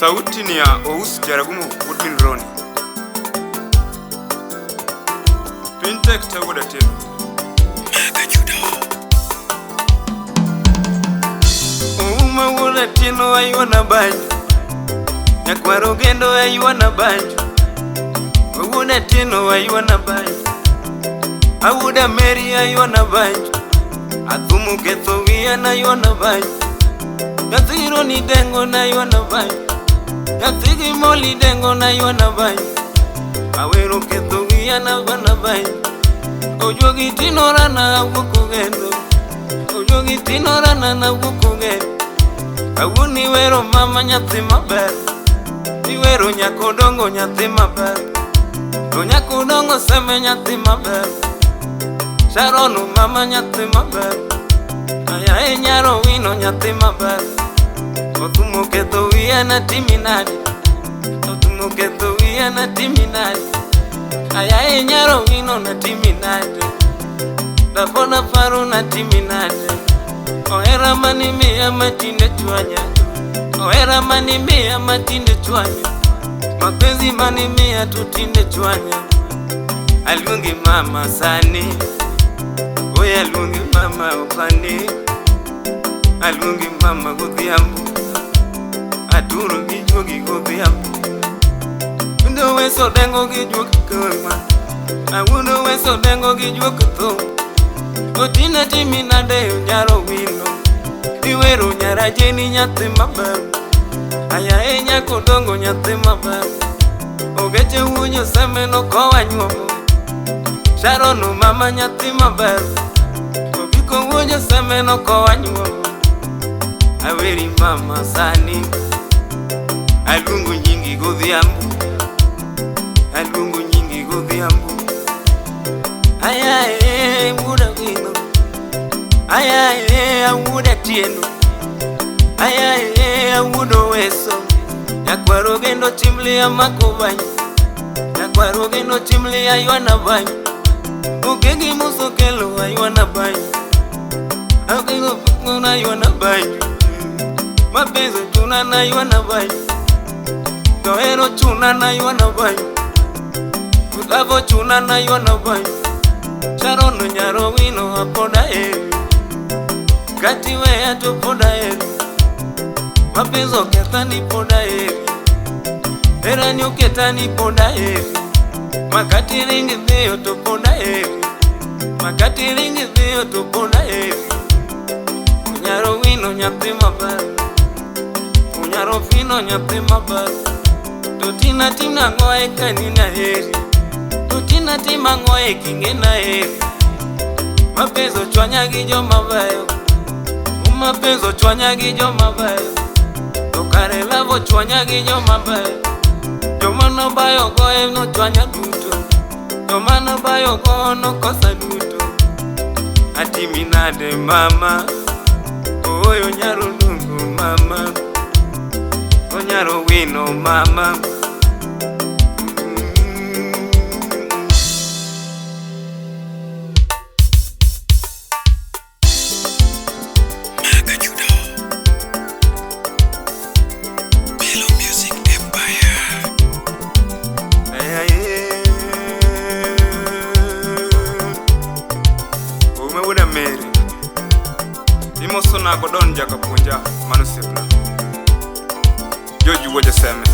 Sauti ni ya Ous Jaragumo Woodmin Roni. Piny tek te wuod Atieno. Ouma wuod Atieno aywana banjo. Nyakwar Ogendo aywana banjo. Wuod Atieno aywana banjo. Awuoda Mary aywana banjo. Athumu ketho wiya naywana banjo. Nyathi Roni dengo naywana banjo. Nyathi gi Molly dengo naywana banjo. Awero ketho wiya naywana banjo. Ojuogi tinora na awuok Ogendo. Ojuogi tinora na awuok Ogendo. Kawuono iwero mama nyathi maber. Iwero nyako dongo nyathi maber. To nyako dongo seme nyathi maber. Sharon mama nyathi maber. Aya nyaro wino nyathi maber. Othumo ketho wiya natimi nade. Othumo ketho wiya natimi nade. Aya nyaro wino natimi nade. Dapona faru natimi nade. Ohera mani miya matinde chwanya. Ohera mani miya matinde chwanya. Mapenzi mani miya tutinde chwanya. Aluongi mama sani. Oye aluongi mama okani. Aluongi mama godhiambo. Aturo gi juogi godhiambo. Wuondo weso dengo gi juok kama. Awuondo weso dengo gi juok tho. Otina timi nade nyaro wino. Iwero nyara jeni nyathi maber. Aya nyako dongo nyathi maber. Ogeche wunyo seme no kowa nyuomo. Sharon mama nyathi maber. Obiko wunyo seme no kowa nyuomo. Aweri mama sani. Aluongo nyingi godhiambo. Aluongo nyingi godhiambo. Aya wuoda wino. Aya wuoda Atieno. Aya wuodo Weso. Nyakwar Ogendo chimli amako banyo. Nyakwar Ogendo chimli aywana banyo. Okegi muso kelo aywana banyo. Okego pukuna aywana banyo. Mapenzi chuna na aywana banyo. Tohero chuna na aywana banyo. Utavo chuna na aywana banyo. Sharon nyaro wino apoda eri. Kati weya to poda eri. Mapenzi oketha ni poda eri. Herani oketha ni poda eri. Makati ringi dhiyo to poda eri. Makati ringi dhiyo to poda eri. Onyaro wino nyathi maber. Onyaro fino nyathi maber. To tina tina ang'o eka nina heri. To tina tima ang'o e kinge na heri. Mapenzi ochwanya gi joma beyo. Mapenzi ochwanya gi joma beyo. To kare love ochwanya gi joma beyo. Joma nobayo go nochwanya duto. Joma nobayo go nokosa duto. Atimi nade mama. Oyo nyaro dungu mama. Onyaro wino mama. Bello Music Empire. Oume wuoda Mary. Imosona godon jakapuonja mano osiepna. George wuod Jaseme.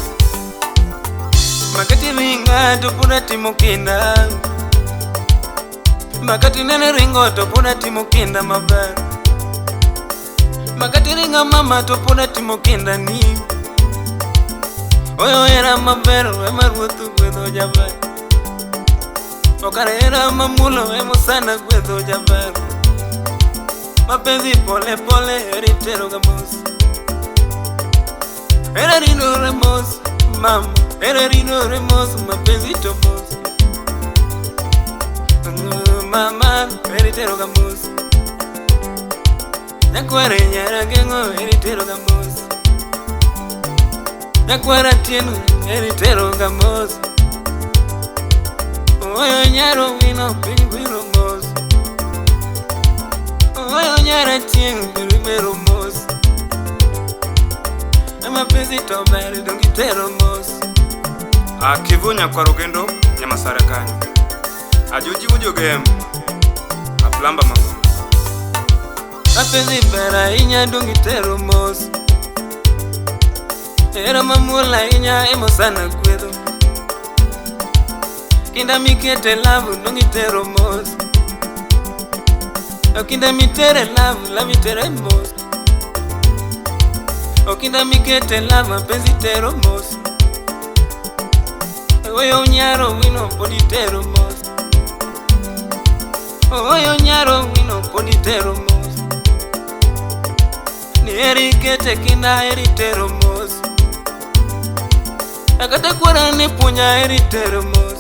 Makati ringa to pod atimo kinda. Makati nene ringo to pod atimo kinda maber. Makati ringa mama to pod atimo kinda ni. Oyo hera maber ema ruoth gwedho jaber. Okare hera mamulo ema sana gwedho jaber. Mapenzi pole pole heri tero ga mos. Hera rinore mos mama. Hera rinore mos mapenzi to mos. Mama heri tero ga mos. Nyakware nyara geng'o heri tero ga mos. Nyakwar Atieno heri tero ga mos. Oyo nyaro wino piny biro mos. Oyo nyara Atieno heri biro mos. Mapenzi to ber dongi tero mos. Akivunya kwa rugendo nyamasara kanyo. Ajuji ujogem. Aplamba mango. Mapenzi ber ahinya dongi tero mos. Hera mamuol ahinya emosana gwedho. Kinda mikete love dongi tero mos. Okinda mitere love, love itere mos. Okinda mikete love, mapenzi tero mos. Oyo nyaro wino podi tero mos. Oyo nyaro wino podi tero mos. Ni eri kete kinda eri tero mos. Akata kwara ne puonja eri tero mos.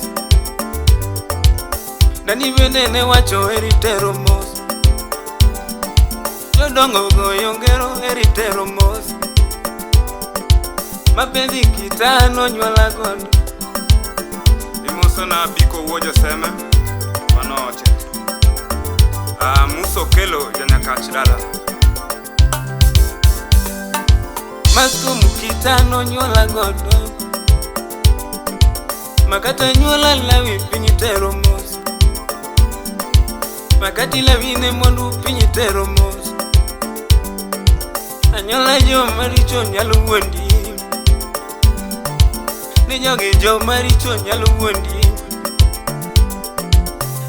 Dani bende ne wacho eri tero mos. Jodongo goyo ngero eri tero mos. Mapenzi kitano nyuola godo. Imoso na biko wuojo seme. Mano oche. Muso kelo janyakach dala. Masko mukitano nyuola godo. Makata nyuola lawi piny tero mos. Makati lawi ne mwandu piny tero mos. Anyuola joma richo nyalo wuondi. Ni jogi joma richo nyalo wuondi.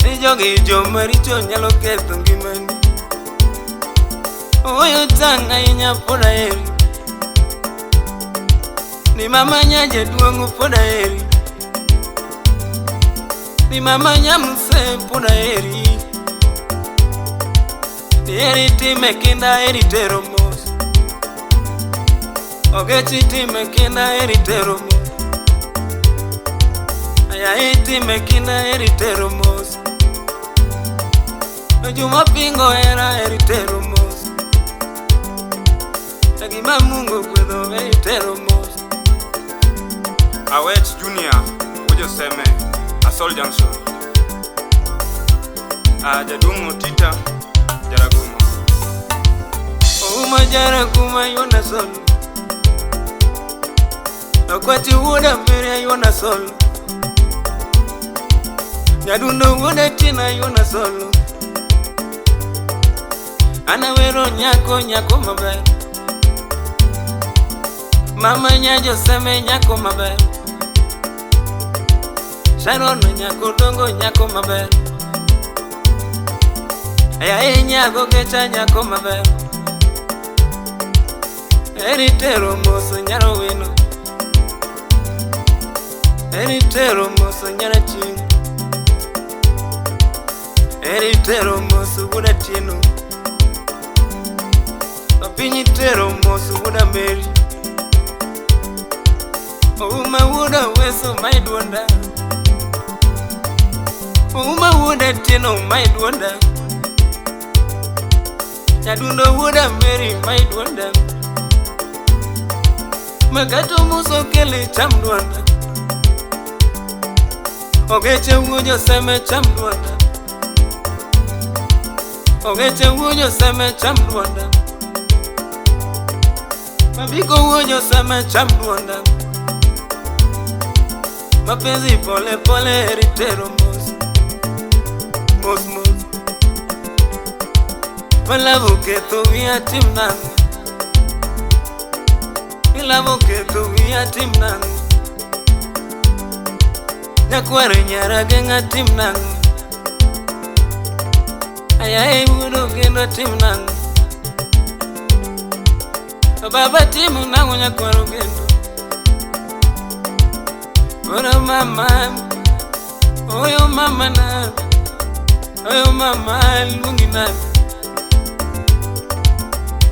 Ni jogi joma richo nyalo ketho ngimani. Oyo tang' ahinya pod aheri. Ni mama nya jaduong' pod aheri. Ni mama nya mse pod aheri. Ni eri time kinda eri tero mos. Ogechi time kinda eri tero mos. Aya itime kinda eri tero mos. Juma pingo era eri tero mos. Gima Mungu gwedho eri tero mos. Awech Junior wuojo seme. Asol Junction. Jaduong' Otita Jaragumo. Ouma Jaraguma yuona sol. Okwachi wuoda Mary yuona sol. Nyadundo wuoda Tina yuona sol. Anawero nyako nyako maber. Mama nya Joseme nyako maber. Sharon nyako dongo nyako maber. Aya nyago gecha nyako maber. Eri tero mos nyaro wino. Eri tero mos nyara chieng'. Eri tero mos wuoda Tieno. Opiny tero mos wuoda Mary. Ouma wuoda Weso mai duonda. Ouma wuoda Tieno mai duonda. Nyadundo wuoda Mary mai duonda. Magato muso kele cham duonda. Ogeche wuojo seme cham duonda. Ogeche wuojo seme cham duonda. Mabiko wuojo seme cham duonda. Mapenzi pole pole eri tero mos. Mos mos. Malavu ketho wiya tim nang'o. Ilavu ketho wiya tim nang'o. Nyakwar nyara geng'a tim nang'o. Aya wuodo kendo tim nang'o. Baba tim nang'o nyakwar ogendo. Ora mama, oyo mama na, oyo mama luongi nade.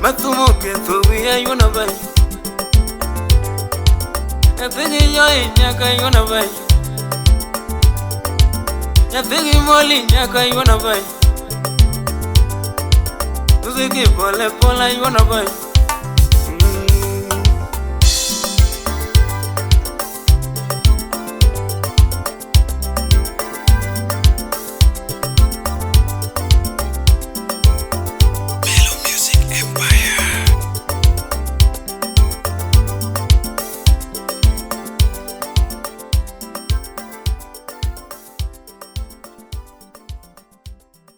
Mathumo ketho wiya yuona bayo. Nyathigi yoi nyaka yuona bayo. Nyathigi moli nyaka yuona bayo. Muziki pole pole yuona bayo.